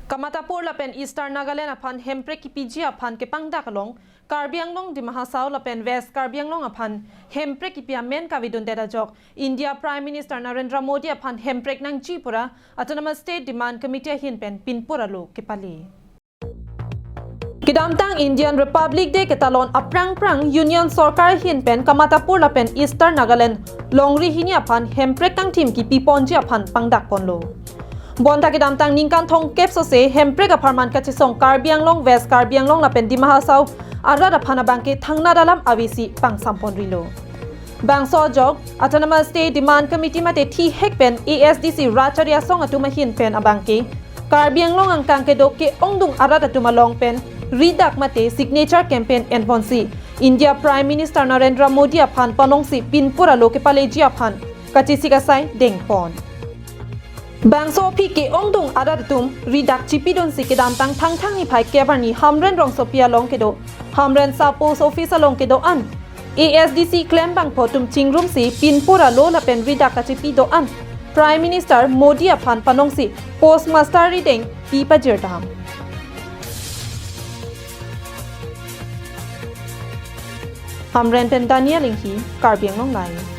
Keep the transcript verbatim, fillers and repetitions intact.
Kamatapur lapen Eastern Nagaland aphan hemprek kipiji aphan kepangdak along Karbi Anglong, Dima Hasao lapen West Karbi Anglong aphan hemprek kipi amen kavedundet ajok India Prime Minister Narendra Modi aphan hemprek nangji pura Autonomous State Demand Committee ahin pen pinpur alo kepale. Kedamtang Indian Republic Day ketalon aphrang phrang Union Sorkar ahin pen Kamatapur lapen Eastern Nagaland longri hini aphan hemprek kangthim kipi ponji aphan pangdak ponlo. Bonta kedamtang ningkan thomkep sose hemprek apharman kachesong Karbi Anglong, West Karbi Anglong lapen Dima Hasao arat aphan abangke thangnat alam avesi pangsam ponrilo. Bangso ajok Autonomous State Demand Committee mate thihek pen A S D C rat chari asong atum ahin pen abangke Karbi Anglong angkang kedo ke-ongdung arat atum along pen ridak mate signature campaign enponsi India Prime Minister Narendra Modi aphan panongsi pinpur alo kepaleji aphan kachesik asai dengpon. Bangso aphi ke-ongdung arat atum ridak chipidunsi kedamtang Thangthang niphai kep arni Hamren rongsopi along kedo Hamren Sub Post Office along kedo-an A S D C klembangpho atum chingrumsi pinpur alo lapen ridak kachipi do-an Prime Minister Modi aphan panongsi postmaster rideng pi pajirdam. Hamren pen Daniel Inghi, Karbi Anglong Live.